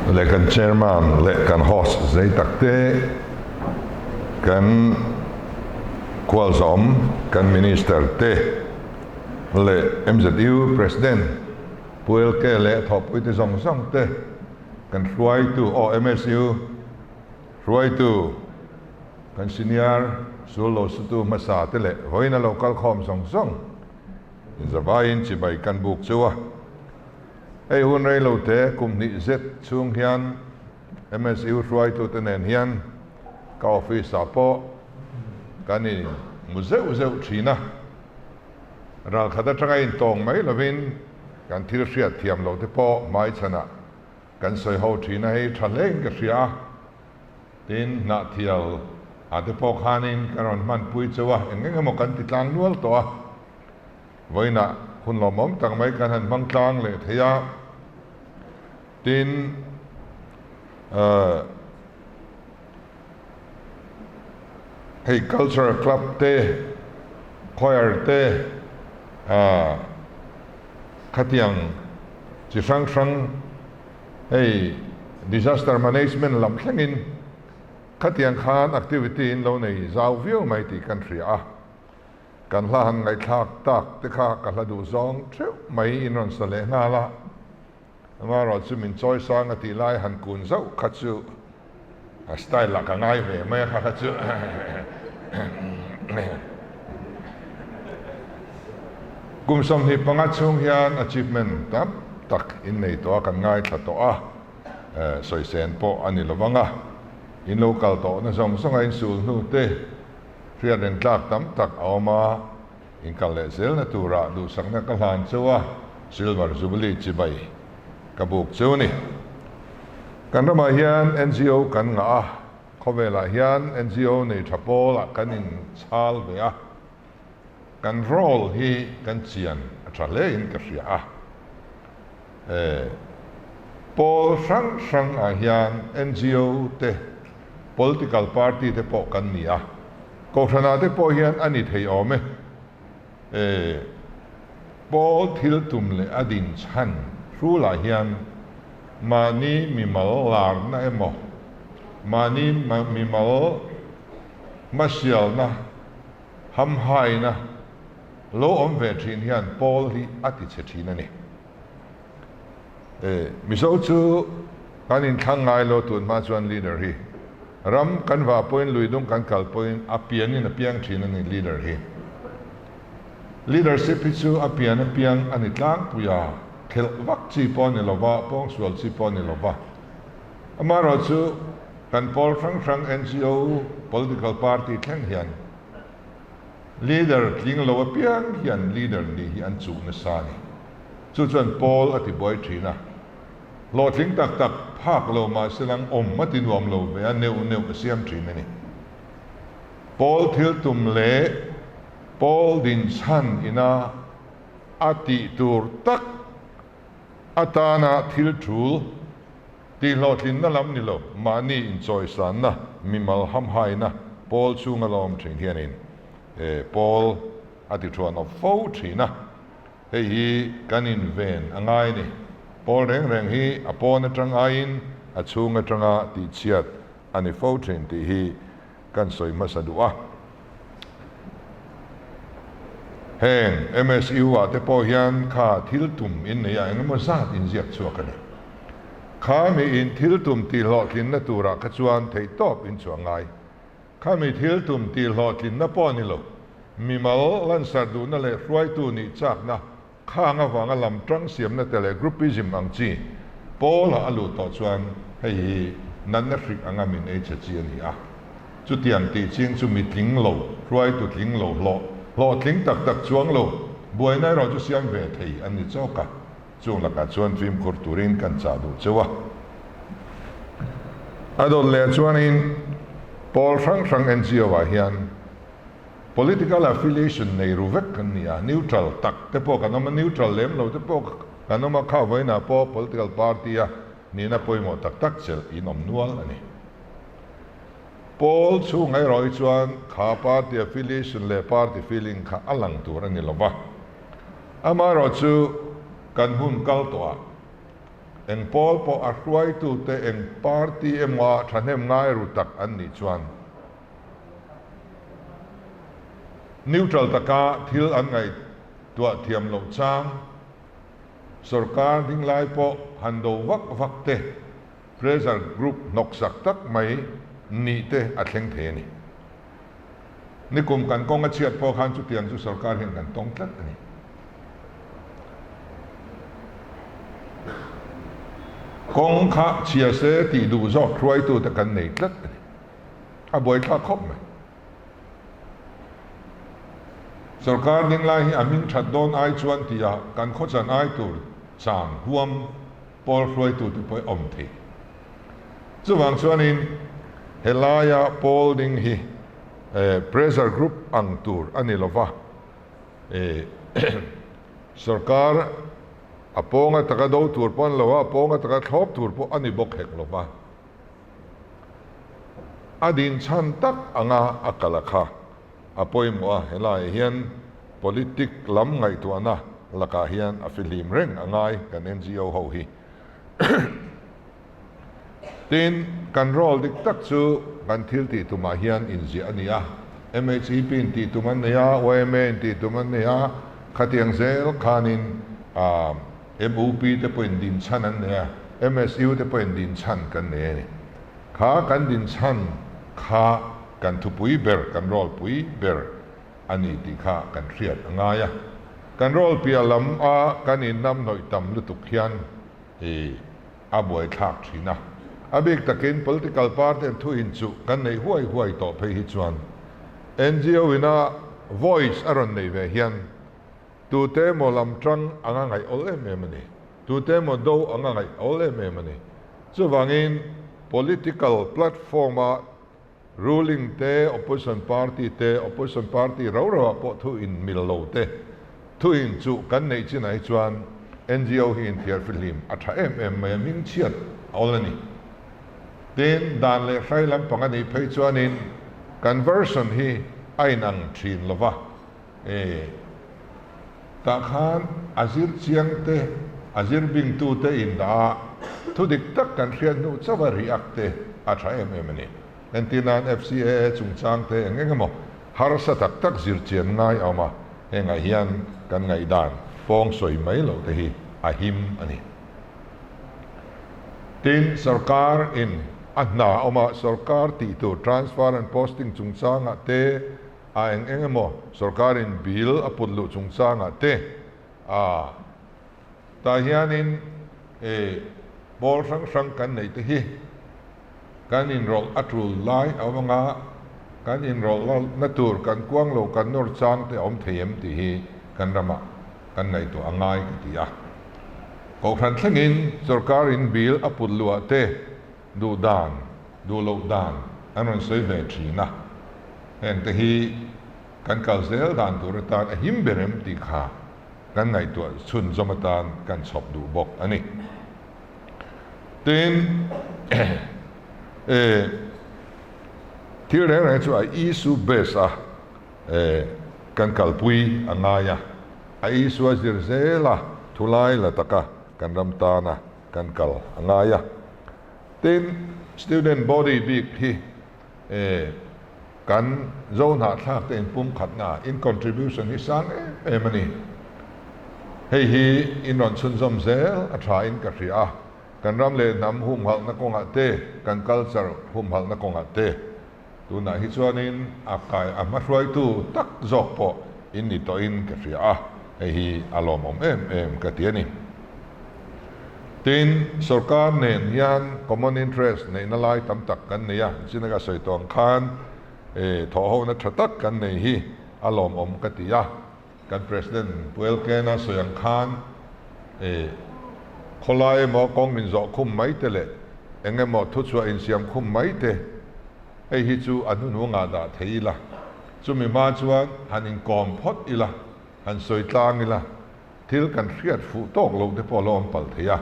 Leh kan chairman leh kan host zei tak te, kan khualzawm kan minister te leh MZU president Pu LK leh thawhpui te zawng zawng te, kan hruaitu aw MSU hruaitu kan senior sul lo sutu hmasa te leh vawiin a lo kal khawm zawng zawng inzavaiin chibai kan buk chu a. Hei hun rei lo te kum hnih zet chhung hian MSU hruaitute nen hian ka office ah pawh kan in hmu zeuh zeuh thin a, ralkhat atanga intawng mai lovin kan thil hriat thiam lo te pawh hmaichhanah kan sawi ho thin a, hei tha hlein ka hria a, tin hnahthial ah te pawh khanin ka rawn hmanpui chauh a, eng eng emaw kan ti tlang nual tawh a. Vawiinah hun lawmawm tak mai kan han hmang tlang leh thei a, tin hei cultural club te, choir te khatiang chi hrang hrang hei disaster management lam thlengin khatiang khan activity in lo nei zau viau mai tih kan hria a. Kan hla han ngaihthlak tak te kha ka hla duh zawng theuh mai in rawn sa leh nghal a, amaherawh chu min chawi sang a tih lai han kun zauh kha chu a style ah ka ngai ve mai a kha kha chu kum 25 chhung hian achievement tam tak in nei tawh a kan ngaithla tawh a, sawisên pawh a ni lo vang a, in lo kal tawhna zawng zawng a insul hnu te Hriat reng tlak tam tak a awm a, inkal leh zelna turah duhsakna ka hlan cheu a, Silver Jubilee chibai ka buk cheu a ni. Kan ramah hian NGO kan ngah a, khawvelah hian NGO nei tha pawlah kan inchhal ve a, kan role hi kan chian a tha hle in ka hria a. Pawl hrang hrang ah hian NGO te Political party te pawh kan ni a, Kohhranah te pawh hian a ni thei awm e. E, Pawl thil tum leh a din chhan hrulah hian mahni mimal larna emaw, mahni mimal hmasialna, hamhaina lo awm ve thin hian Pawl hi a ti chhe thin a ni. E, Mizo chu kan inthlang ngai lo tun hma chuan leader hi ram kan vah pawhin lui dung kan kal pawhin a pianin a piang thin a ni leader hi. Leadership hi chu a pian a piang a ni tlangpui a, khelh vak chi pawh a ni lo va, pawngsual chi pawh a ni lo va. Amaherawhchu kan pawl hrang hrang NGO, political party thleng hian leader tling lo apiang hian leader nih hi an chuh nasa a ni. Chu chuan Paul a ti buai thin a, hlawhtling tak tak phak lo mahse lang awm a ti nuam lo ve a, neuh neuh a siam thin a ni. Paul thil tum leh Paul dinchhan ina a tih tur tak atana thil tul tih hlawhtlinna lam ni lo, mahni inchawisanna, mimal hamhaina Paul chhunga la awm thin hianin Paul a ti thuan awp fo thin a. Hei hi kan inven a ngai a ni. Pawl reng reng hi a pawn atang aiin a chhung atanga tihchhiat a ni fo thin tih hi kan sawi hmasa duh a. Heng MSU ah te pawh hian kha thil tum in nei a, engemaw zat inziak chhuak a ni. Kha miin thil tum tihhlawhtlinna turah kha chuan theihtawp in chhuah ngai. Khami thil tum tih hlawhtlinna pawh a ni lo. Mimal lansar duhna leh hruaitu nih chakna khang avanga lam tang siamna te leh groupism ang chi pawlah a luh tawh chuan hei hi natna hrik anga min ei che chi a ni a. Chutiang tih ching chu mi tling lo, hruaitu tling lo, hlawh hlawhtling tak tak chuang lo, buaina erawh chu siam ve thei an ni chawk a. Chung lakah chuan fimkhur turin kan chah duh cheu a. A dawt leh chuanin pawl hrang hrang NGO ah hian political affiliation nei ru vek kan ni a, neutral tak te pawh kan awm a, neutral lem lo te pawh kan awm a, kha vawiinah pawh political party a nihna pawimawh tak tak chelh in awm nual a ni. Pawl chhungah erawh hi chuan kha party affiliation leh party feeling kha a lang tur a ni lo va. Amaherawhchu kan hun kal tawhah. Eng pawl pawh a hruaitute eng party emaw ah thahnem ngai ru tak an nih chuan neutral taka thil an ngaihtuah thiam loh chang sorkar ding lai pawh han do vak vak te, pressure group hnawksak tak mai nih te a thleng thei a ni. Nikum kan kawng a chhiat pawh khan chutiang chu sorkar hian kan tawng tlat a ni. Kawng kha chhia se tih duh zawk hruaitute kan nei tlat a ni. A buaithlak khawp mai. Sorkar ding lai hi a hming that dawn ai chuan tia kan khawchan ai tur chang huam pawl hruaitute pawh awm thei. Chuvang chuanin helaia pawl ding hi pressure group ang tur a ni lova, sorkar a pawnga taka do tur pawh a ni lova, a pawnga taka thlawp tur pawh a ni bawk hek lova. A dinchhan tak anga a kal a kha a pawimawh a, helaiah hian politic lam ngaihtuahna lakah hian a fihlim reng a ngai kan NGO ho hi. Tin, kan role dik tak chu kan thil tih tumah hian inziah a ni a, MHEP in tih tum an nei a, YMA in tih tum an nei a, khatiang zel khanin MUP te pawhin dinchhan an nei a, MSU te pawhin dinchhan kan nei a ni. Kha kan dinchhan kha kan thupui ber, kan role pui ber a ni tih kha kan hriat a ngai a. Kan role piah lam a kan innam hnawih tam lutuk hian i a buaithlak thin a. A bik takin political party an thu inchuh kan neih huai huai tawh phei hi chuan NGO ina voice a rawn nei ve hian tute emaw lam tang anga ngaih awl em em a ni. Tute emaw do anga ngaih awl em em a ni. Chuvangin political platform a Ruling te, opposition party te, opposition party rau rau ah pawh thu in mil lo te, thu in chuh kan neih chinah hi chuan NGO hi inthiar fihlim a tha em em mai a, hming chhiat a awl a ni. Tin, dan leh hrai lampang a nih phei chuanin kan version hi a inang thin lo va, e tah khan a zir chiang te, a zir bing tu te in dah a, thu dik tak kan hriat hnu chauh a react te a tha em em a ni. Entir nan FCAA chungchang te eng eng emaw harsa tak tak zir chian ngai a awm a, hengah hian kan ngaihdan pawng sawi mai loh te hi a him a ni. Tin, sorkar in a hna awm a, sorkar tih tur transfer and posting chungchangah te, A eng eng emaw sorkarin bill a put luh chungchangah te a tah hianin e pawl hrang hrang kan neih te hi kan inrawlh a tul lai a awm anga kan inrawlh na tur kan kuang lo kan nawr chang te a awm thei em tih hi kan ramah kan ngaihtuah a ngai ka ti a. Kohhran thlengin sorkarin bill a put luh ah te duh dan, duh loh dan an rawn sawi ve thin a, heng te hi kan kal zel dan tur atan a him ber em tih kha kan ngaihtuah chhunzawm atan kan chhawp duh bawk a ni. Tin, e thil reng reng chu a issue base a e kan kalpui a ngai a, a issue a zir zel a, thulai la taka kan ram tana kan kal a ngai a. Tin, student body bik hi e kan zo hnahthlak te inpumkhatna in contribution hi sang em em a ni. Hei hi in rawn chhunzawm zel a tha in ka hria a, kan ram leh hnam humhalhna kawngah te, kan culture humhalhna kawngah te tunah hi chuanin a kai a hmahruaitu tak zawk pawh in ni tawhin ka hria a, hei hi a lawmawm em em ka ti a ni. Tin, sorkar nen hian common interest neihna lai tam tak kan nei a, chin ka sawi tawh ang khan thawhhona tha tak kan nei hi a lawmawm ka ti a, kan President Pu Elkena sawi ang khan khawlai emaw kawng inzawh khum mai te leh eng emaw thuchhuah insiam khum mai te hei hi chu a hnuhnungah dah thei ila, chumi hma chuan han inkawm phawt ila, han sawi tlang ila. Thil kan hriat fuh tawk loh te pawh a lo awm palh thei a,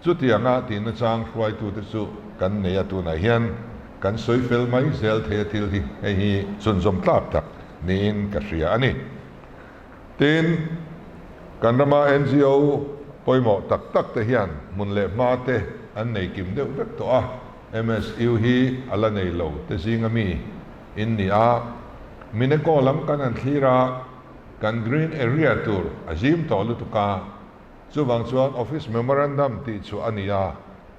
chutianga tihna chang hruaitute chu kan nei a, tunah hian kan sawi fel mai zel thei a thil hi hei hi chhunzawm tlak tak niin ka hria a ni. Tin, kan rama ngo. pawimawh tak tak te hian hmun leh hma te an nei kim deuh vek tawh a, MSU hi a la nei lo te zinga mi in ni a. Mineko lam kan han thlir a, kan green area tur a zim tawh lutuk a, chuvang chuan office memorandum tih chu a ni a,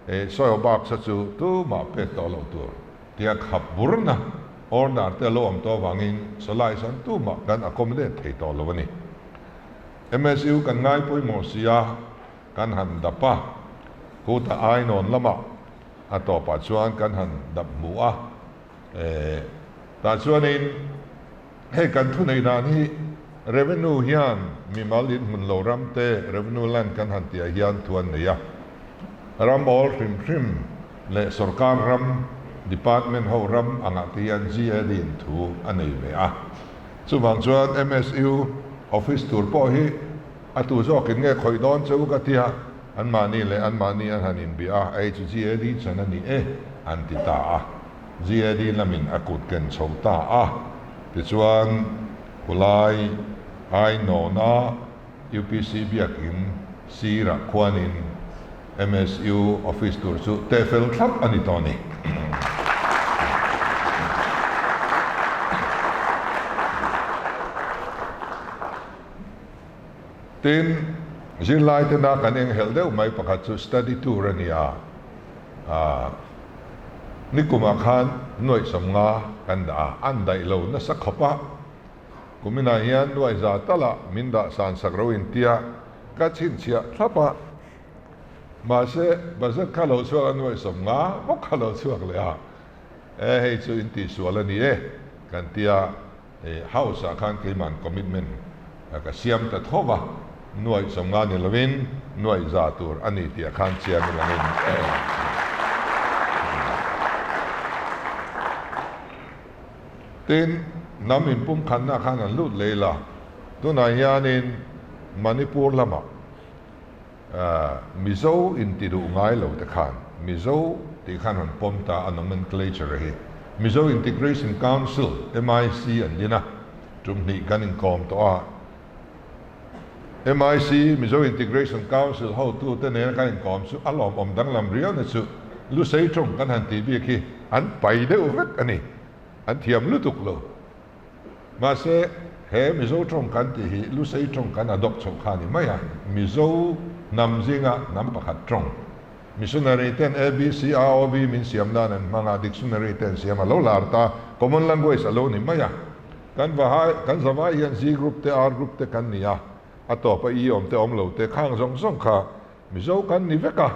eh sawi bak sa chu tumah pek tawh loh tur. Tia khap burna order te a lo awm tawh avangin sawlai sawn tumah kan accommodate thei tawh lo a ni. MSU kan ngai pawimawh si a, kan han dap a, khuta ainawn lamah a tawpah chuan kan han dap hmu a, eh tah chuanin hei kan thunei dan hi revenue hian mimal inhmun lo ram te revenue land kan han tih ah hian thu an nei a. Ram awl hrim hrim leh sorkar ram department ho ram angah te hian GAD in thu a nei ve a. Chuvang chuan MSU office tur pawh hi a tu zawkin nge khawih dawn che u ka tia, anmahni leh anmahni an han inbia a, hei chu GAD chan a ni e an ti ta a. GAD lamin a kut ken chho ta a. Tichuan khulai Ainawna UPC biakin sirah khuanin MSU office tur chu teh fel thlap a ni tawh a ni. Tin, zirlai tena kan enghelh deuh mai pakhat chu study tour a ni a, nikumah khan nuaih 50 kan dah a, an daih lo nasa khawp a. Kuminah hian nuai za talah min dah san sak ro intia ka chhinchhiah thlap a, mahse budget kha lo chhuak a nuai 50 bawk kha lo chhuak leh a, e hei chu in tihsual a ni e kan tia house ah khan keiman commitment ka siam ta tho va, nuai 50 ni lovin nuai za tur a ni tih ah khan chiang i langin. Tin, hnam inpumkhatna khan an lut lei la. Tunah hianin Manipur lamah Mizo inti duh ngai lo te khan Mizo tih khan rawn pawm ta a nomenclature hi Mizo Integration Council, MIC, an din a, tum hnih kan inkawm tawh a. MIC, Mizo Integration Council, hotute nena kan inkawm chu a lawmawm danglam riau na chu Lusei tawng kan han tih bik hi an pai deuh vek a ni. An thiam lutuk lo. Mahse, he Mizo tawng kan tih hi Lusei tawng kan adopt chhoh kha a ni mai a, Mizo hnam zinga hnam pakhat tawng. Missionary ten ABC, AOB min siam nan an hmang a, dictionary te an siam a lo lar ta, common language a lo ni mai a. Kan vahai, kan zavai hian Z group te, R group te kan ni a, a tawp a I awm te awm lo te khang zawng zawng kha Mizo kan ni vek a.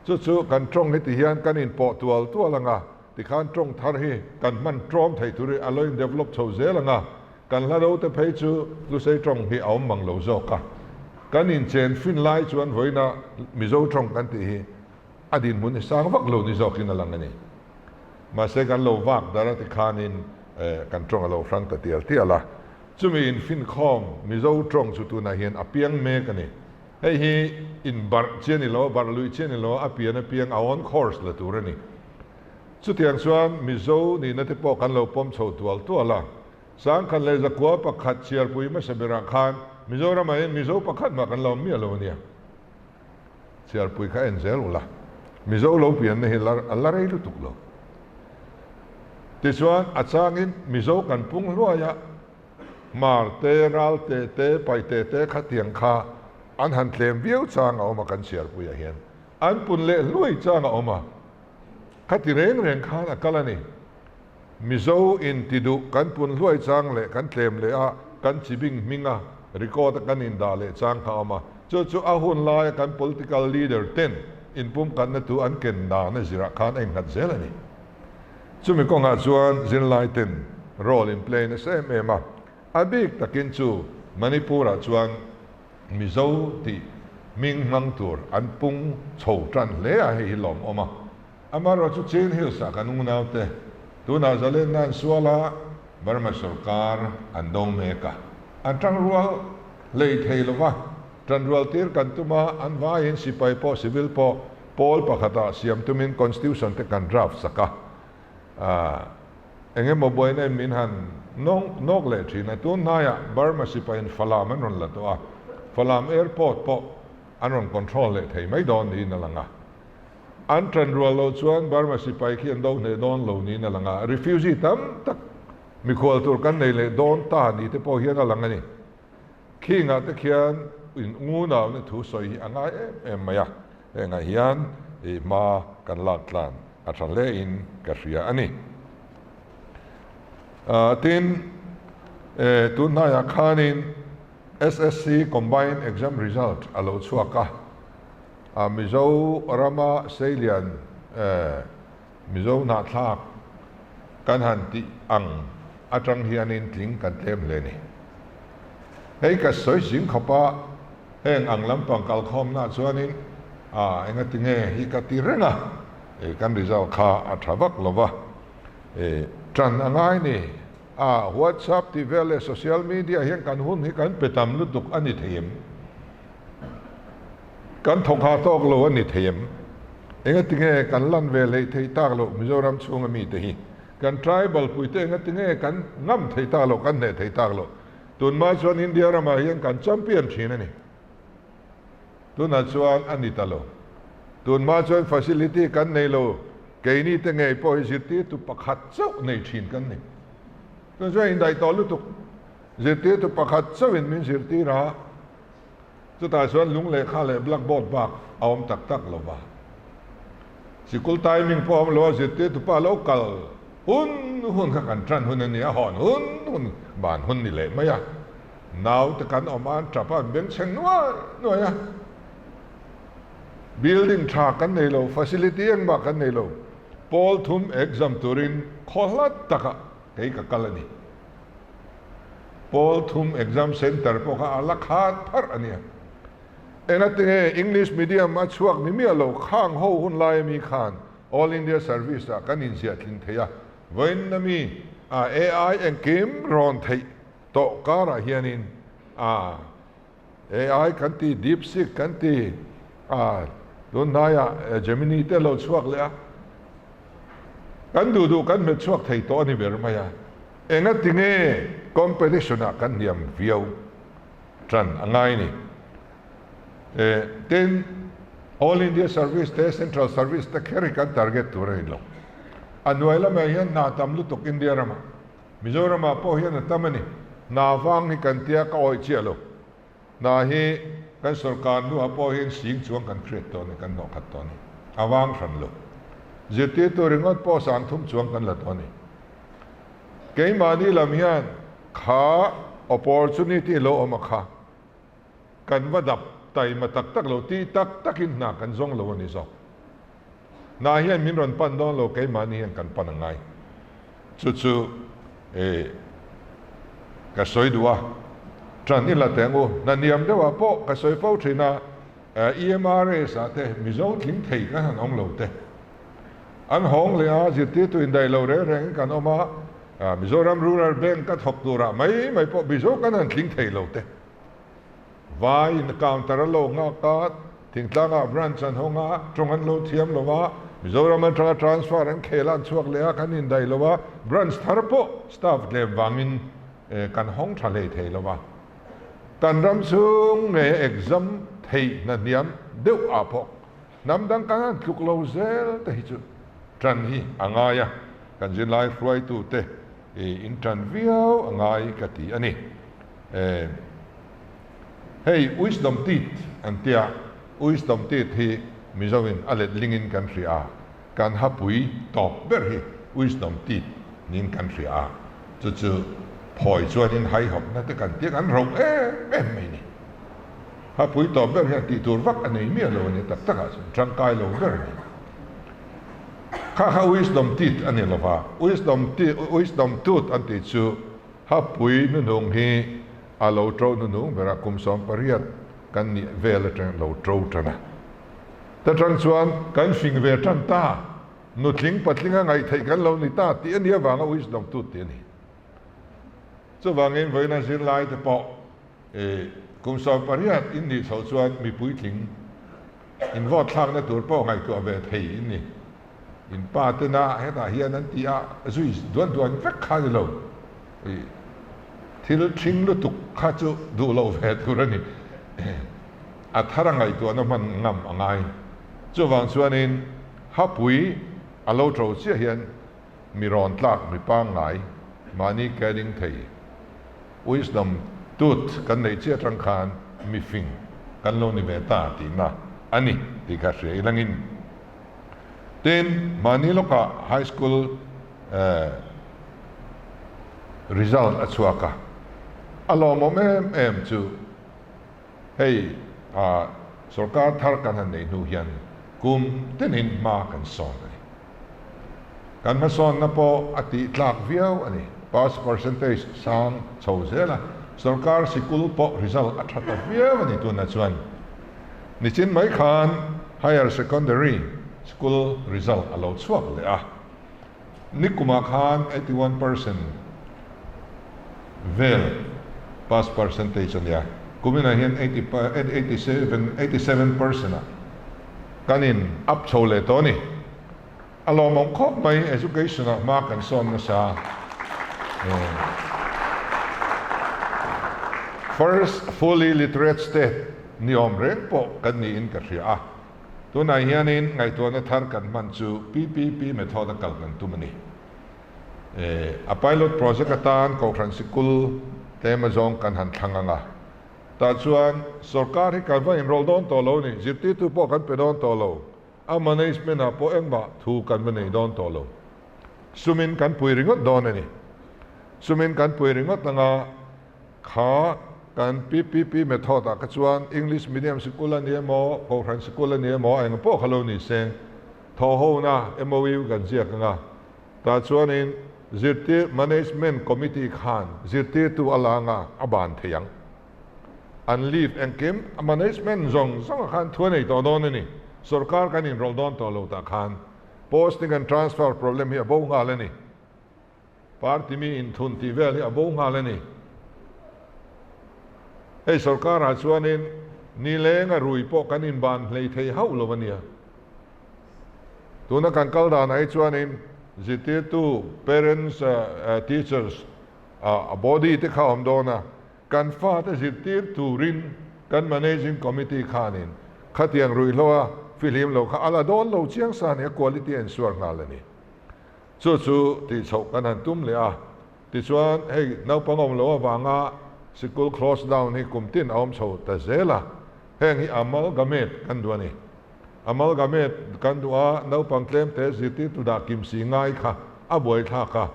Chu chu kan tawng hi ti hian kan inpawh tual tual ang a, tikhan tawng thar hi kan hman tlawm thei tur hi a lo in develop chho zel ang a, kan hla ro te phei chu Lusei tawng hi a awm mang lo zawk a. Kan inchen fin lai chuan vawiina Mizo tawng kan tih hi a dinhmun hi sang vak lo ni zawkin a lang a ni. Mahse kan lo vak dar a tikhanin kan tawng a lo hrang ta tial tial a. Chumi infinkhawm Mizo tawng chu tunah hian a piang mek a ni. Hei hi inbarh chi a ni lo, barh luih chi a ni lo, a pian apiang a on course la tur a ni. Chutiang chuan Mizo nihna te pawh kan lo pawm chho tual tual a. 1901 chhiarpui hmasa berah khan Mizoramah hian Mizo pakhat mah kan lo awm miah lo a nia. Chhiarpui kha en zel ula, Mizo lo pianna hi a la rei lutuk lo. Tichuan a changin Mizo kan pung hluai a. Hmar te, ral te te, pai te te kha tiang kha an han tlem viau chang a awm a kan chhiarpuiah hian an pun leh hluai chang a awm a, kha ti reng reng khan a kal a ni. Mizo in ti duh kan pun hluai chang leh kan tlem leh a, kan chi bing hming a record a kan indah leh chang kha a awm a, chu chu a hun laia kan political leader ten inpumkhatna thu an ken dan a zirah khan a innghat zel a ni. Chumi kawngah chuan zirlai ten role in play nasa em em a, a bik takin chu Manipur-ah chuan Mizo tih hming hmang tur an pung chho tan hle a, hei hi lawmawm a. Amaherawhchu chu Chin Hills-ah kan unaute tunah zalenna an sual a, Burma sorkar an do mek a, an tangrual hlei thei lo va, tanrual tir kan tum a, an vaiin sipai pawh civil pawh Pawl pakhatah siam tumin Constitution te kan draft sak a, eng emaw buaina in min han nawk leh thin a, tun hnaiah Burma sipaiin Falam an rawn la tawh a, Falam airport pawh an rawn control leh thei mai dawn niin a lang a. An ṭan rual loh chuan Burma sipai khi an do hneh dawn lo niin a lang a, refugee tam tak mikhual tur kan nei leh dawn ta ni te pawh hian a lang a ni. Khingah te khian in unau-na thu sawi hi a ngai em em mai a, hengah hian i hma kan lak tlan a tha hle in ka hria a ni. Tin, tun hnaiah khanin SSC Combined Exam Result a lo chhuak a, a Mizo rama seilian Mizo hnahthlak kan han tih ang atang hianin tling kan tlem hle ni. Hei ka sawi zing khawp a, heng ang lampang kalkhawmna chuanin a engati nge hi ka ti reng a, kan result kha a tha vak lo va, tan a ngai ni. A WhatsApp tih vel leh social media hian kan hun hi kan pe tam lutuk a ni thei em? Kan thawk ha tawk lo a ni thei em? Engati nge kan lan ve hleih theih tak loh Mizoram chhunga mite hi? Kan tribal puite engati nge kan ngam thei tak loh, kan hneh thei tak loh? Tunhma chuan India ramah hian kan champion thin a ni. Tunah chuan a ni ta lo. Tunhma chuan facility kan nei lo, keini te ngei pawh hi zirtirtu pakhat chauh nei thin kan ni. Tun chuan indaih tawh lutuk, zirtirtu pakhat chauhin min zirtir a, chutah chuan lung lehkha leh blackboard bak a awm tak tak lo va. Sikul timing pawh a awm lo a, zirtirtu pa lo kal hun hun kha kan tan hun a ni a, hawn hun hun ban hun ni leh mai a. Naute kan awm a, an tap a, an bengchheng nuai nuai a. Building tha kan nei lo, facility engmah kan nei lo. Pawl thum exam turin khaw hlat takah kei ka kal a ni. Pawl thum exam centre pawh kha a la khat pharh a nia. Engatinge English medium a chhuak ni miah lo, khang ho hun lai ami khan All India Service ah kan inziah tling thei a, vawiin ami AI engkim rawn theih tawh karah hianin a AI kan ti, DeepSeek kan ti a, tun hnaiah Gemini te lo chhuak leh a, kan duh duh kan hmet chhuak thei tawh a ni ber mai a, engati nge competition ah kan hniam viau tan a ngai ni. Tin, All India Service te Central Service te kher hi kan target tur a ni lo. A hnuai lamah hian hna tam lutuk India ramah Mizoramah pawh hian a tam a ni. Hna vang hi kan tia ka awih chiah lo. Hna hi kan sorkar hnuah pawh hian sing chuang kan hriat tawh a ni, kan hnawhkhat tawh a ni. A vang hran lo. Zirtirtu ringawt pawh sangthum chuang kan la tawh a ni. Keimahni lam hian kha opportunity lo awm a kha kan va dap taima tak tak lo, ti tak takin hna kan zawng lo a ni zawk. Hna hian min rawn pan dawn lo, keimahni hian kan pan a ngai. Chu chu e ka sawi duh a, ṭan i la teh ang u. Hna niam deuhah pawh ka sawi fo ṭhin a, EMRS ah te Mizo tling thei kan han awm lo te. An hawng leh a, zirtirtu indaih lo reng rengin kan awm a, Mizoram Rural Bank ka thawk turah mai mai pawh Mizo kan han tling thei lo te. Vai in counter a lo nghak a, thingtlangah branch an hawng a, tawng an lo thiam lo a, Mizoram atanga transfer an khel a an chhuak leh a, kan indaih lo a, branch thar pawh staff tlem vangin kan hawng tha hlei thei lo a. Kan ram chhung nge exam theih hna hniam deuh ah pawh hnam dang kan han tluk lo zel te hi chu tan hi a ngai a, kan zirlai hruaitute in tan viau a ngai ka ti a ni. Hei wisdom teeth an tia, wisdom teeth hi Mizoin a letlingin kan hria a, kan hapui tawp ber hi wisdom teeth niin kan hria a, chu chu phawi chuanin haihawpna te kan tia kan roh em em mai ni. Hapui tawp ber hian tih tur vak a nei miah lo a ni tak takah chuan tangkai lo ber a ni. Kha kha wisdom teeth a ni lova, wisdom teeth, wisdom tooth an tih chu Hapui hnuhnung hi a lo to hnuhnung ber a, kum 18 kan nih vel atang lo to tan a. Ta tang chuan kan fing ve tan ta, nutling patling a ngaihtheih kan lo ni ta tih a nih avanga wisdom tooth tih a ni. Chuvangin vawiina zirlai te pawh kum 18 in nih chhoh chuan mi puitling in vote thlakna tur pawh ngaihtuah ve thei in ni. In pa tena hetah hian an ti a, zui duan duan vek kha ni lo. Thil thing lutuk kha chu duh lo ve tur a ni. A thar a ngaihtuahna hman ngam a ngai. Chuvang chuanin hapui a lo ṭo chiah hian mi rawn tlak mi pangngai mahni ke ding thei wisdom tooth kan neih chiah atang khan mi fing kan lo ni ve ta tihna a ni tih kha hria ilangin. Tin, mahni lawkah high school result a chhuak a, a lawmawm em em chu hei sorkar thar kan han neih hnu hian kum tinin hma kan sawn a ni. Kan hmasawnna pawh a tih tlak viau a ni. Pass percentage sang chho zel a, sorkar sikul pawh result a tha ta viau a ni tunah chuan. Nichin mai khan Higher Secondary School result a lo chhuak leh a, nikumah khan 81% vel pass percentage a nia, kuminah hian 87% ah kan in up chho leh tawh a ni. A lawmawm khawp mai, education ah hma kan sawn nasa. First fully literate state ni awm reng pawh kan niin ka hria a. Tunah hianin ngaihtuahna thar kan hman chu PPP method a kal kan tum a ni. A pilot project atan Kohhran Sikul tlem azawng kan han thlang ang a. Tah chuan sorkar hi kan va inrawlh dawn tawh lo a ni, zirtirtu pawh kan pe dawn tawh lo. A management ah pawh engmah thu kan va nei dawn tawh lo. Sumin kan pui ringawt dawn a ni. Sumin kan pui ringawt anga kha kan PPP method ah kha chuan English medium sikul a ni emaw, Kohhran sikul a ni emaw a eng pawh kha lo ni se, thawhhona MOU kan ziak anga tah chuanin zirtir management committee khan zirtirtu a la anga a ban thei ang. An leave engkim a management zawng zawng ah khan thu a nei tawh dawn a ni. Sorkar kan inrawlh dawn tawh lo tah khan posting and transfer problem hi a bo nghal a ni. Party mi inthun tih vel hi a bo nghal a ni. Hei sorkar ah chuanin nileng a rui pawh kan inban hlei thei hauh lo a nia. Tuna kan kal danah hi chuanin zirtirtu, parents, teachers, a body te kha a awm dawn a. Kan fate zirtir turin kan Managing Committee khanin khatiang ruihhloa fihlim lo kha a la dawn lo chiang sa nia quality a insuar nghal a ni. Chu chu tih chhoh kan han tum leh a, tichuan hei naupang awm lo avanga sikul close down hi kum tin a awm chho ta zel a, heng hi amalgamate kan duh a ni. Amalgamate kan duh a, naupang tlemte zirtirtu dah kim si ngai kha a buaithlak a,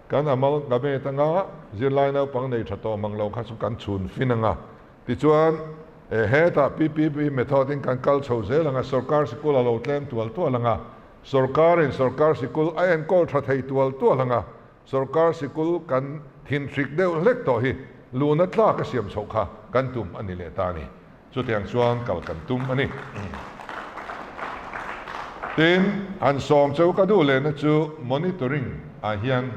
Kan amalgamate anga zirlai naupang nei tha tawh mang lo kha chu kan chhun fin anga. Tichuan, hetah PPP method in kan kal chho zel anga, sorkar sikul a lo tlem tual tual anga, sorkarin sorkar sikul a enkawl tha thei tual tual anga, sorkar sikul kan thinhrik deuh hlek tawh hi luhna tlak a siam chhoh kha kan tum a ni leh ta a ni. Chutiang chuan kal kan tum a ni. Tin, han sawm cheu ka duh lehna chu monitoring ah hian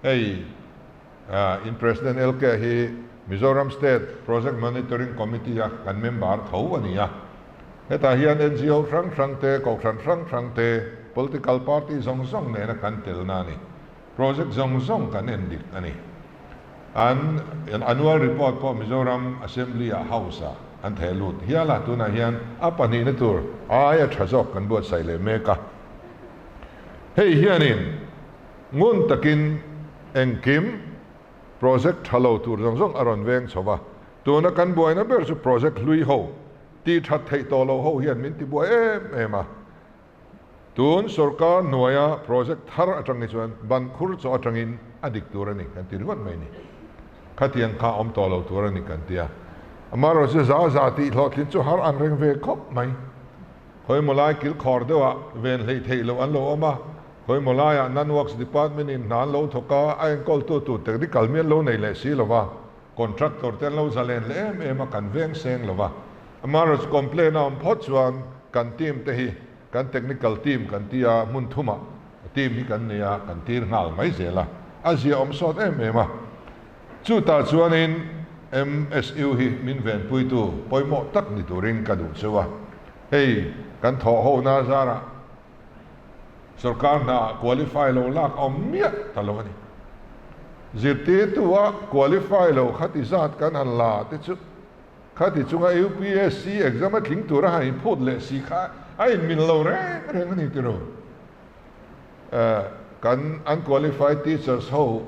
hei in President LK hi Mizoram State Project Monitoring Committee a kan member tho a ni a. Hetah hian NGO hrang hrang te, kohhran hrang hrang te, political party zawng zawng nena kan telna a ni. Project zawng zawng kan en dik a ni. An annual report pawh Mizoram Assembly ah House ah an theh lut hial a, tunah hian a pahnihna tur aia tha zawk kan buatsaih leh mek a. Hei hianin ngun takin engkim project tha lo tur zawng zawng a rawn veng chho va, tuna kan buaina ber chu project hlui ho tih that theih tawh loh ho hian min tibuai em em a. Tun sorkar hnuaia project thar atang hi chuan ban khur chaw atangin a dik tur a ni kan ti ringawt mai ni. Khatiang kha awm tawh lo tur a ni kan ti a. Amaherawhchu chu za za tih hlawhtlin chu har ang reng ve khawp mai. Khawimaw lai kil khawr deuhah ven hleih theih loh an lo awm a, khawimaw laiah Non-Works Department in hna an lo thawk a, a enkawltu tur technical mi an lo nei leh si lo va, contractor te an lo zalen leh em em a, kan veng seng lo va. Amaherawhchu complaint a awm phawt chuan kan team te hi kan technical team kan ti a, hmun thumah team hi kan nei a, kan tir nghal mai zel a, a zia awm sawt em em a. Chutah chuanin MSU hi min venpuitu pawimawh tak ni turin ka duh cheu a, hei kan thawh ho na zarah sorkar hnaah qualify lo lak awm miah ta lo a ni. Zirtirtu a qualify lo khati zat kan han la te chu. Khati chunga UPSC exam a tling tura han inphut leh si kha a inmil lo reng reng a ni tiro. Kan unqualified teachers ho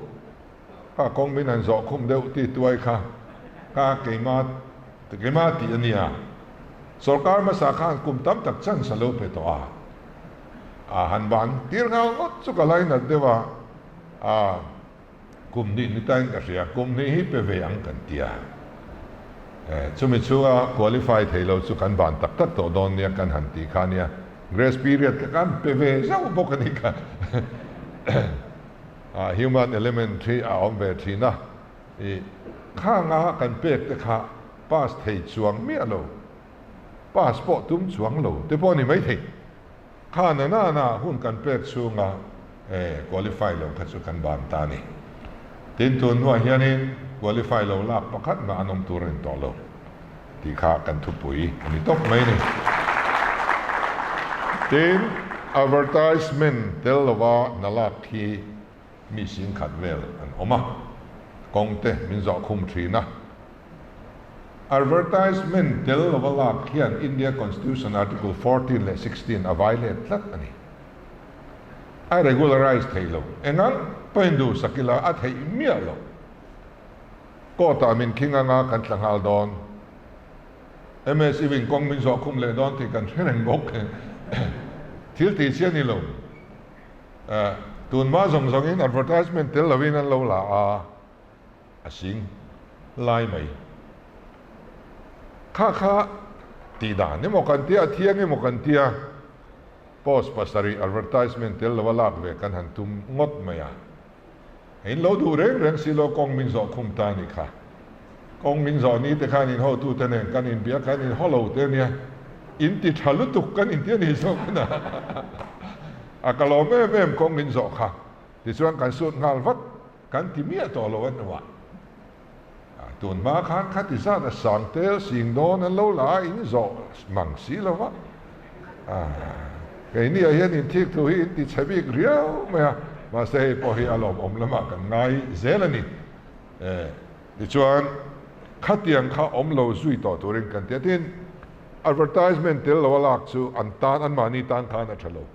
kha kawng min han zawh khum deuh ti tuai kha ka keima keima tih a nia. Sorkar hmasa khan kum tam tak chance a lo pe tawh a. A han ban tir nghal ngawt chu ka lainat deuh a. A. Kum hnih ni tain ka hria, kum hnih hi pe ve ang kan ti a. Chumi chhunga qualify thei lo chu kan ban tak tak tawh dawn nia kan han tih kha nia. Grace period kha kan pe ve zauh bawk a nih kha. Human element hi a awm ve thin a, i khanga kan pek te kha pass thei chuang miah lo, pass pawh tum chuang lo te pawh a ni maithei. Kha na na na hun kan pek chhunga qualify lo kha chu kan ban ta a ni. Tin, tun hnuah hianin qualify lo lak pakhat mah an awm tur a ni tawh lo tih kha kan thupui a ni tawp mai a ni. Tin, advertisement tel lova hna lak hi mi singkhat vel an awm a, kawng te min zawh khum thin a. Advertisement tel lova lak hian India Constitution Article 14 leh 16 a violate tlat a ni. A regularize thei lo. Engang pawhin duhsak ila a theih miah lo. Court ah min khing anga kan tla nghal dawn. MSU in kawng min zawh khum leh dawn tih kan hre reng bawk. Thil tih chi a ni lo. Tunhma zawng zawngin advertisement tel lovin an lo la a, a sing lai mai. Kha kha tih dan emaw kan tia, a thiang emaw kan tia, post pasarih advertisement tel lova lak ve kan han tum ngawt mai a. In lo duh reng reng si lo kawng min zawh khum ta a nih kha. Kawng min zawh ni te khan in hotute nen kan inbia kan in haw lo te ania. In ti tha lutuk kan inti a ni zawk a. A ka lawm em em kawng min zawh kha. Tichuan kan sut nghal vat kan ti miah tawh lo a hnuah. Tun hma khan khati zat a sang tel sing dawn an lo la a in zawh mang si lo va. Keini ah hian inthik thu hi in ti chhe bik riau mai a, mahse hei pawh hi a lawmawm lamah kan ngai zel a ni. Tichuan khatiang kha awm lo zui tawh turin kan ti a, tin advertisement tel lo a lak chu an tan anmahni tan khan a tha lo.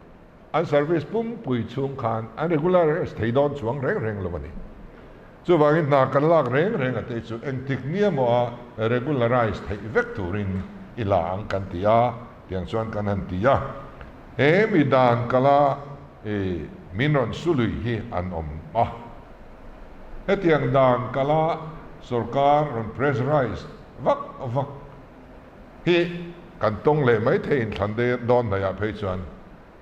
An service pumpui chhung khan an regularize thei dawn chuang reng reng lo a ni. Chuvangin hna kan lak reng reng a te chu engtik nia maw a regularize theih vek turin i la ang kan ti a, tiang chuan kan han ti a. He mi dan kala i min rawn su lui hi an awm a. Hetiang dan kala sorkar rawn pressurize vak vak hi kan tawng leh mai thei inthlan dawn hnaihah phei chuan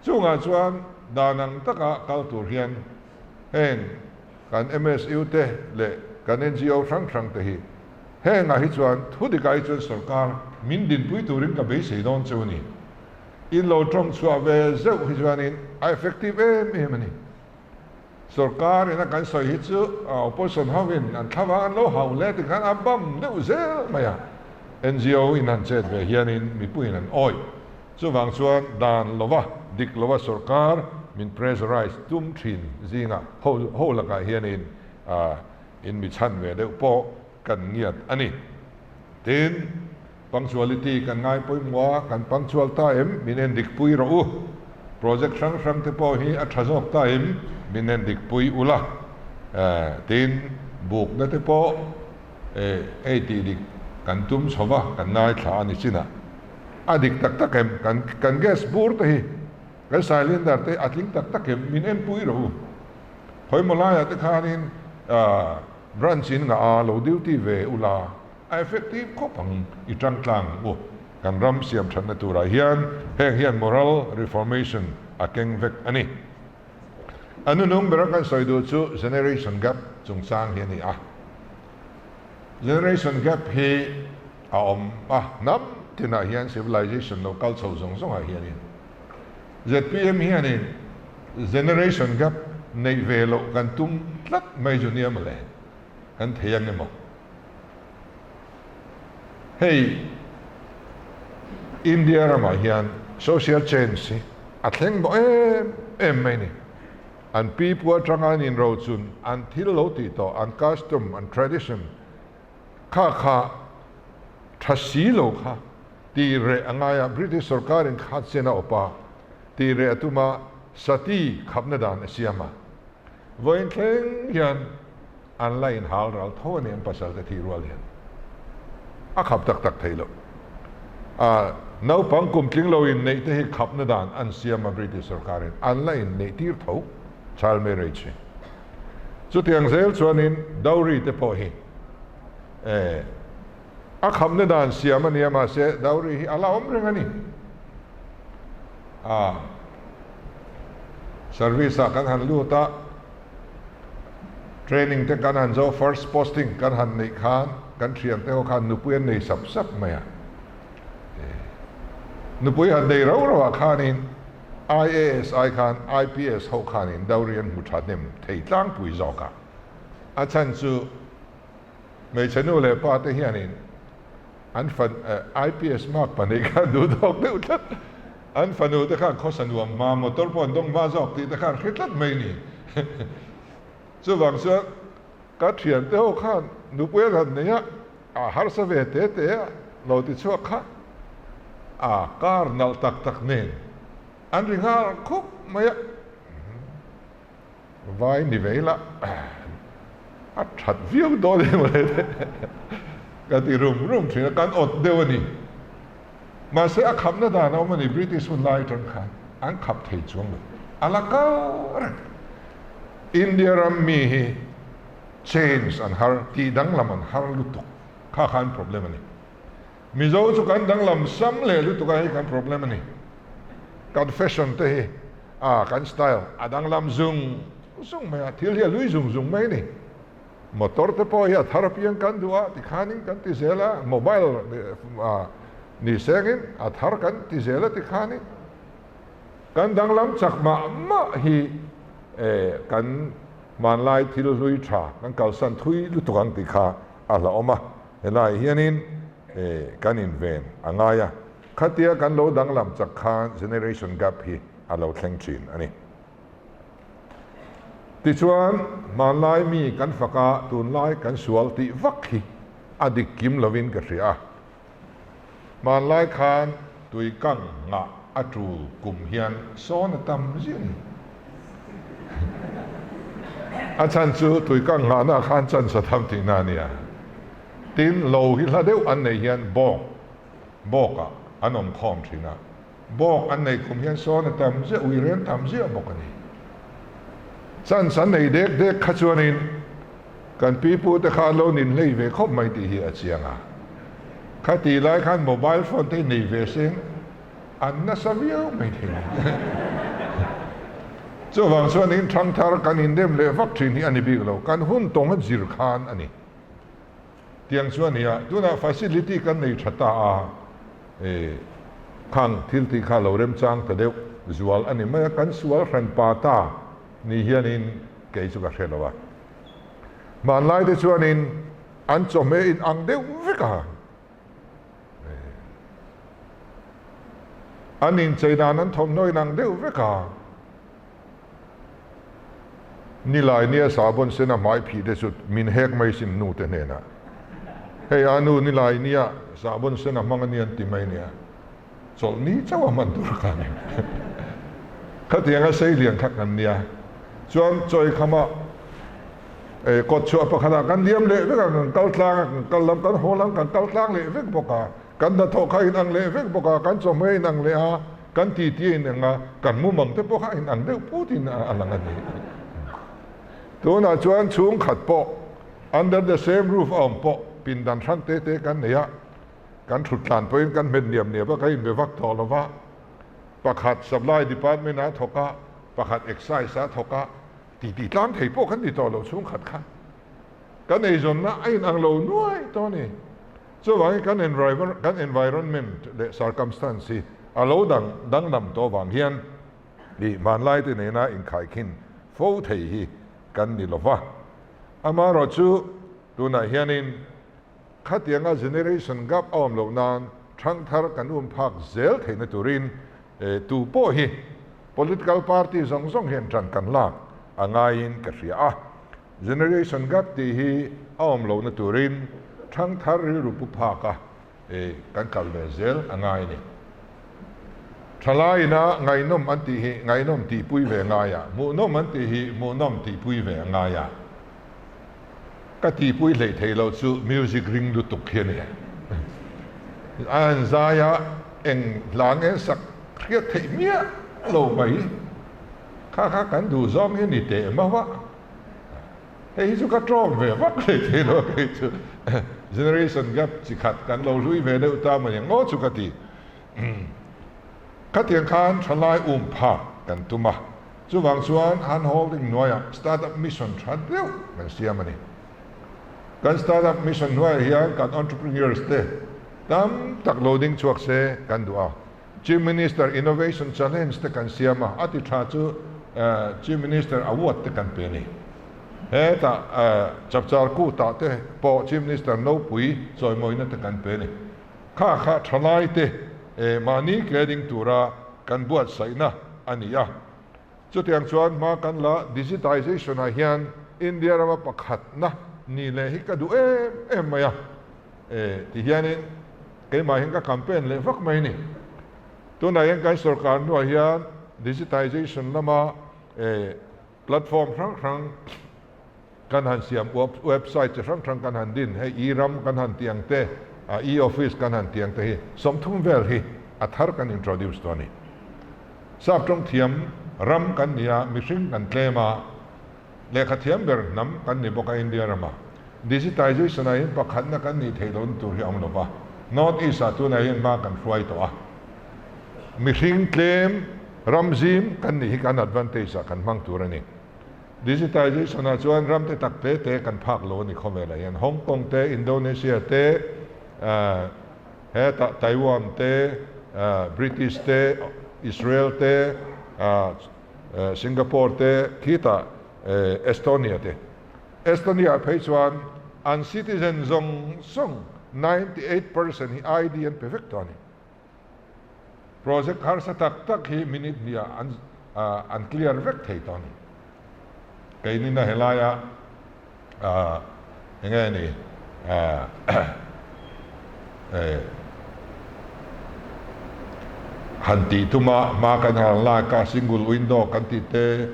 chungah chuan dan ang taka kal tur hian heng kan MSU te leh kan NGO hrang hrang te hi hengah hi chuan thu dikah hi chuan sorkar min dinpui turin ka beisei dawn cheu a ni. In lo tawng chhuah ve zeuh hi chuanin a effective em em a ni. Sorkar ina kan sawi hi chu opposition ho in an thlavang an lo hau hle tikhan a bam deuh zel mai a, NGO in han chet ve hianin mipuiin an awih. Chuvang chuan dan lova, dik lova sorkar min pressurize tum thin zingah ho ho lakah hianin in mi chhan ve deuh pawh kan ngiat a ni. Tin, punctuality kan ngai pawimawh a, kan punctual ta em? Min en dik pui rawh u. Project hrang hrang te pawh hi a tha zawk ta em? Min en dik pui ula. Tin, bukna te pawh ei tih dik kan tum chho va, kan ngaithla a ni chinah. A dik tak tak em? Kan kan gas bur te hi, kan cylinder te a tling tak tak em? Min en pui rawh u. Khawimaw laiah te khanin Branch in ngah a lo duty ve ula a effective khawp ang i tang tlang ang u. Kan ram siam thatna turah hian heng hian moral reformation a keng vek a ni. A nunung bera kan sawi duh chu generation gap chungchang hi a ni a. Generation gap hi a awm a, hnam tinah hian civilization lo kal chho zawng zawngah hianin zpm hianin generation gap neih ve loh kan tum tlat mai chu nia mawle, kan thei ang emaw? Hei India ramah hian social change hi a thleng mawh em em mai ni. An pipu atanga an inrochun, an thil lo tih tawh, an custom, an tradition kha kha. Tha si lo kha tih reh a ngai a, British sorkarin kha chen a awp a, tih reh a tum a, sati khapna dan a siam a. Vawiin thleng hian an la inhal ral tho a ni an pasal te thih rual hian a khap tak tak thei lo. A naupang kum tling lo inneih te hi khapna dan an siam a British sorkarin an la inneih tir tho, child marriage hi. Chutiang zel chuanin dowry te pawh hi eh a khamna dan siam a nia mahse dowry hi a la awm reng a ni. A service ah kan han lut a, training te kan han zo first posting kan han neih khan kan thian te ho khan nupui an nei sap sap mai a. Nupui han nei rau rau ah khanin IAS ai khan IPS ho khanin dowry an hmu tha hnem thei tlangpui zawk a. A chhan chu hmeichhe nu leh pa te hianin an fan IPS mark pahnih khan duh tawk deuh tlat. An fanu te khan khawsa nuam hma, motor pawh an dawng hma zawk tih te khan hre tlat mai ni. Chuvang chuan ka thian te ho khan nupui an han nei a, a harsa ve te te a lo ti chhuak kha a kar nalh tak tak nen an ri nghal khup mai a. Vai ni ve ila a that viau dawn em le ka ti rum rum thin a, kan awt deuh a ni. Mahse a khapna dan a awm a ni, British hun lai atang khan an khap thei chuang lo, a la kal reng. India ram mi hi change an har, tih danglam an har lutuk kha khan problem a ni. Mizo chu kan danglam sam leh lutuk a, hei kan problem a ni. Kan fashion te hi a kan style a danglam zung zung mai a, thil hi a lui zung zung mai a ni. Motor te pawh hi a thar apiang kan duh a, tikhanin kan ti zel a, mobile ni sengin a thar kan ti zel a tikhanin kan danglam chak mah mah hi kan hmanlai thil hlui tha kan kalsan thui lutuk ang tih kha a hlauhawm a. Helaiah hianin kan inven a ngai a, khatia kan lo danglam chak khan generation gap hi a lo thleng thin a ni. Tichuan, hmanlai mi kan fak a, tunlai kan sual tih vak hi a dik kim lovin ka hria a. Hmanlai khan tui kang ngah a tul kum hian sawn a tam ziah a ni. A chhan chu tui kang nghahna khan chansa tham tihna a nia. Tin, lo hi hla deuh an neih hian bawk, bawkah an awm khawm thin a. Bawk an neih kum hian sawn a tam ziah, ui reng tam ziah bawk a ni. Chance an nei dek dek kha chuanin kan pi pu te kha an lo nin hlei ve khawp mai tih hi a chiang a. Khatih lai khan mobile phone te hi nei ve seng an nasa viau mai thei a ni. Chuvang chuanin thangthar kan indem leh vak thin hi a ni bik lo, kan hun tawng a zir khan a ni. Tiang chu a ni a, tunah facility kan nei tha ta a, e, khang thil tih kha lo remchang ta deuh zual a ni mai a, kan sual hran pa ta ni hianin kei chu ka hre lo a. Hmanlai te chuanin an chawhmeh in ang deuh vek a, e, an inchei dan an thawmhnaw in ang deuh vek a. Nilai nia sahbawn sena hmai phih te chu min hek mai sin nu te hnenah. Hei a nu nilai nia sahbawn sena hmang a ni an ti mai nia. Chawlh ni chauh a hman tur kha ni. Khatianga sei lian kha kan nia. Chuan chawi khamah eh kawt chhuah pakhatah kan liam leh vek a, kan kal tlang a, kan kal lam kan haw lam kan kal tlang leh vek bawk a. Kan hnathawh kha inang leh vek bawk a, kan chawhmeh inang leh a, kan titi a inang a, kan mumang te pawh kha a inang deuh putin a lang a ni. Tunah chuan chhungkhat pawh under the same roof a awm pawh pindan hrang te te kan nei a, kan thut tlan pawhin kan hmet niap niap a, kan inbe vak tawh lo va, pakhat supply department ah a thawk a, pakhat excise ah a thawk a, titi tlang thei pawh kan ni tawh lo chhungkhat kha. Kan eizawnna a inang lo nuai tawh a ni. Chuvangin kan kan environment leh circumstance hi a lo dang danglam tawh avang hian ih hmanlai te nena inkhaikhin fo thei hi kan ni lo va. Amaherawhchu tunah hianin khatianga generation gap a awm loh nan thangthar kan um phak zel theihna turin tu pawh hi political party zawng zawng hian tan kan lak a ngaiin ka hria a. Generation gap tih hi a awm lohna turin thangthar rilru pu phak a, kan kal ve zel a ngai a ni. Thalaiina ngaihnawm an tih hi ngaihnawm tihpui ve ngai a, hmuhnawm an tih hi hmuhnawm tihpui ve a ngai a. Ka tihpui hleih theih loh chu music ring lutuk hi a ni. A han zai a, eng hla nge sak hriat theih miah lo mai. Kha kha kan duh zawng hi a ni teh mauh a. Hei hi chu ka tawng ve vak hlei thei lo kei chu generation gap chi khat kan lo hlui ve deuh ta mai ang aw chu ka ti. Khatiang khan thalai um phak kan tum a, chuvang chuan hand holding hnuaiah startup mission tha deuh kan siam a ni. Kan startup mission hnuaiah hian kan entrepreneurs te tam tak lo ding chhuak se kan duh a. Chief Minister Innovation Challenge te kan siam a, a ti tha chu Chief Minister Award te kan pe a ni. Hetah Chapchar Kut-ah te pawh Chief Minister Nopui chawimawina te kan pe a ni. Kha kha thalai te mahni ke ding tura kan buatsaihna a ni a. Chutiang chuan hma kan la digitization ah hian India rama pakhatna ni leh hi ka duh em em mai a. Ti hianin keimah hian ka campaign leh vak mai a ni. Tunah hian kan sorkar hnuah hian digitization lama platform hrang hrang kan han siam website chi hrang hrang kan han din hei e-ram kan han tih ang te, e-office kan han tih ang te hi 30 vel hi a thar kan introduce tawh a ni. Sap tawng thiam ram kan ni a, mihring kan tlem a, lehkha thiam ber hnam kan ni bawk a India rama. Digitization ah hian pakhatna kan nih theih lohna tur hi a awm lo va, North East ah tunah hian hma kan hruai tawh a. Mihring tlem ram zim kan nih hi kan advantage ah kan hmang tur a ni. Digitization ah chuan ram te tak te te kan phak lo a ni khawvelah hian Hong Kong te, Indonesia te, hetah Taiwan te, British te, Israel te, Singapore te, khitah Estonia te. Estonia ah phei chuan an citizen zawng zawng 98% hi ID an pe vek tawh a ni. Project harsa tak tak hi minute hnih ah an an clear vek thei tawh a ni. Keinin a helaia eng nge ni han tih tuma hma kan han lak a single window kan tih te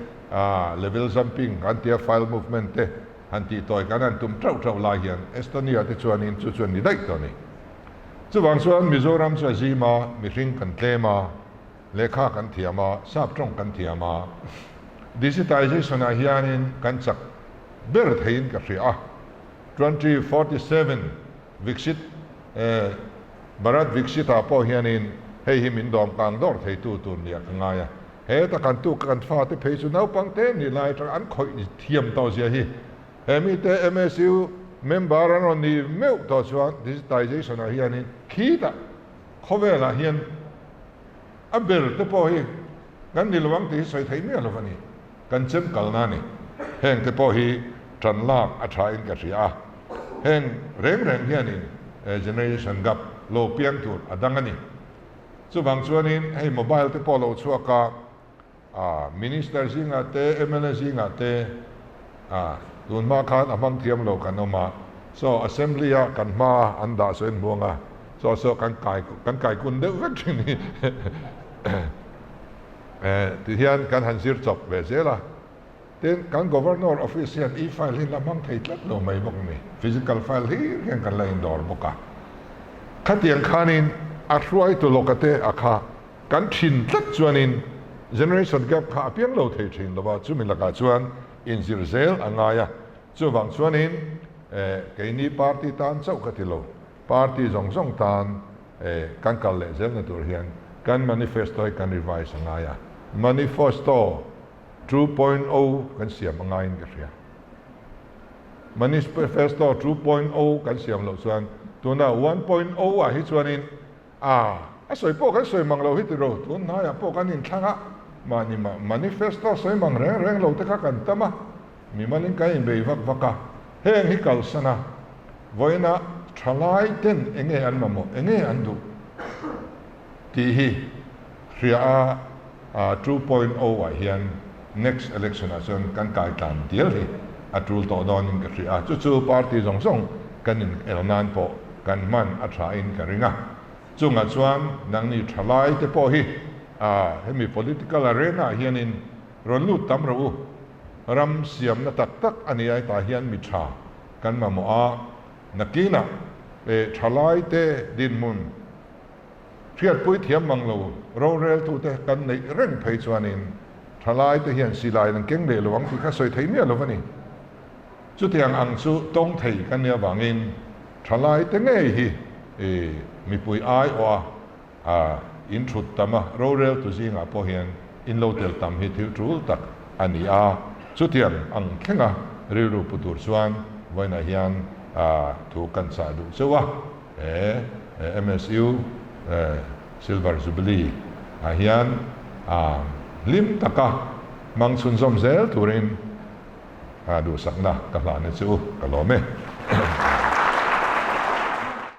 level jumping kan tia file movement te han tih tawi kan han tum teuh teuh lai hian Estonia te chuanin chu chu an ni daih tawh a ni. Chuvang chuan Mizoram chu a zim a, mihring kan tlem a, lehkha kan thiam a, sap tawng kan thiam a, digitization ah hianin kan chak ber theiin ka hria a. 2047 Viksit Bharat Viksit ah pawh hianin hei hi min dawm kang dawr theitu tur nia ka ngai a. Heta kan tuk kan fate phei chu naupang te nih lai atanga an khawih thiam tawh zia hi He mite MSU member an rawn nih meuh tawh chuan digitization ah hianin khitah khawvelah hian a ber te pawh hi kan ni lo ang tih hi sawi theih miah lo a ni. Kan chem kalna a ni. Heng te pawh hi tan lak a tha in ka hria a. Heng reng reng hianin generation gap lo piang tur a dang a ni. Chuvang chuanin hei mobile te pawh lo chhuak a, A Minister zingah te, mla zingah te a tun hma khan a hmang thiam lo kan awm a, so Assembly a kan hma an dah saw in hmuang a, so so kan kai kan kai kun deuh vek thin hi ti hian kan han zir chawp ve zel a. Tin, kan Governor Office hian e-file hi la hmang thei tlat lo mai bawk a ni, physical file hlir hian kan la indawr bawk a. Khatiang khanin a hruaitu lawka te a kha Kan thin tlat chuanin generation gap kha a piang lo thei thin lo a, chumi lakah chuan inzir zel a ngai a. Chuvang chuanin keini party tan chauh ka ti lo, party zawng zawng tan kan kal leh zelna tur hian kan manifesto hi kan revise a ngai a. Manifesto 2.0 kan siam a ngaiin ka hria. Manifesto 2.0 kan siam loh chuan tuna 1.0 ah hi chuanin A, a sawi pawh kan sawi mang lo hi tiro, tun hnaiah pawh kan inthlang a, mahni manifesto sawi mang reng reng lo te kha kan tam a, mimalin kan inbei vak vak a, heng hi kalsan a, vawiina thalai ten enge an mamawh, enge an duh tih hi hria a, a 2.0 ah hian next election ah chuan kan kai tlan dial hi a tul tawh dawnin ka hria a, chu chu party zawng zawng kan in el nan pawh. kan hman a tha in ka ring a. Chungah chuan nangni thalai te pawh hi hemi political arena ah hianin rawn lut tam rawh u. Ram siamna tak tak a ni a, hetah hian mi tha kan mamawh a, nakinah thalai te dinhmun Hriatpui thiam mang lo roreltute kan neih reng phei chuanin thalaite hian silai an keng leh lo ang tih kha sawi thei miah lo a ni. Chutiang ang chu tawng thei kan nih avangin thalaite ngei hi mipui aiawha in thut tam a, roreltu zingah pawh hian in lo tel tam hi thil tul tak a ni a. Chutiang ang thlenga rilru pu tur chuan vawiinah hian thu kan chah duh chauh a. He MSU Silver Jubilee ah hian hlim taka hmang chhunzawm zel turin duhsakna ka hlan e chu ka lawm e.